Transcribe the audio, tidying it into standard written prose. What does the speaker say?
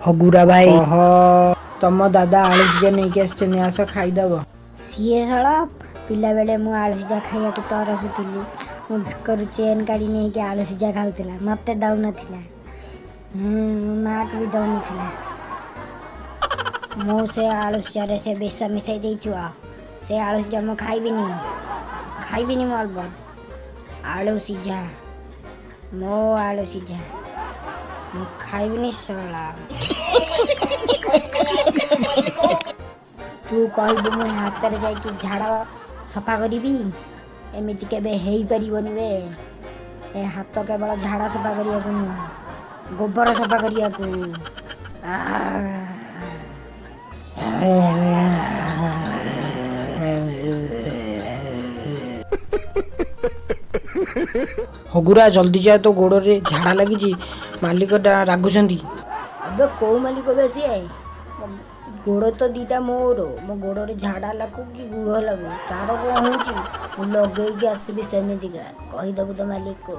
ହଗୁରା ଭାଇ, କହ। ତମ ଦାଦା ଆଳୁ ସିଝା ନେଇକି ଆସିଛନ୍ତି, ଆସ ଖାଇଦବ। ସିଏ ଶଳା ପିଲାବେଳେ ମୁଁ ଆଳୁ ସିଝା ଖାଇବାକୁ ତରସୁଥିଲି, ମୋ ବେକରୁ ଚେନ୍ କାଢ଼ି ନେଇକି ଆଳୁ ସିଝା ଖାଉଥିଲା, ମୋତେ ଦେଉନଥିଲା, ମାଆକୁ ବି ଦେଉନଥିଲା। ମୁଁ ସେ ଆଳୁ ସିଝାରେ ସେ ବିଷ ମିଶାଇ ଦେଇଥିବ, ସେ ଆଳୁ ସିଝା ମୁଁ ଖାଇବିନି, ଖାଇବିନି ମୁଁ। ଅଳ୍ପ ଆଳୁ ସିଝା, ମୋ ଆଳୁ ସିଝା ମୁଁ ଖାଇବିନି ଶଳା। ତୁ କହିବୁ ମୁଁ ହାତରେ ଯାଇକି ଝାଡ଼ା ସଫା କରିବି? ଏମିତି କେବେ ହେଇପାରିବନି ବେ। ଏ ହାତ କେବଳ ଝାଡ଼ା ସଫା କରିବାକୁ ନୁହଁ, ଗୋବର ସଫା କରିବାକୁ। ହଗୁରା, ଜଲ୍ଦି ଯା, ତୋ ଗୋଡ଼ରେ ଝାଡ଼ା ଲାଗିଛି, ମାଲିକଟା ରାଗୁଛନ୍ତି। ଏବେ କୋଉ ମାଲିକ ବେ ସିଏ? ଗୋଡ଼ ତ ଦିଟା ମୋର, ମୋ ଗୋଡ଼ରେ ଝାଡ଼ା ଲାଗୁ କି ଗୁହ ଲାଗୁ ତାର କଣ ହଉଛି? ମୁଁ ଲଗେଇକି ଆସିବି ସେମିତିକା, କହିଦବୁ ତ ମାଲିକକୁ।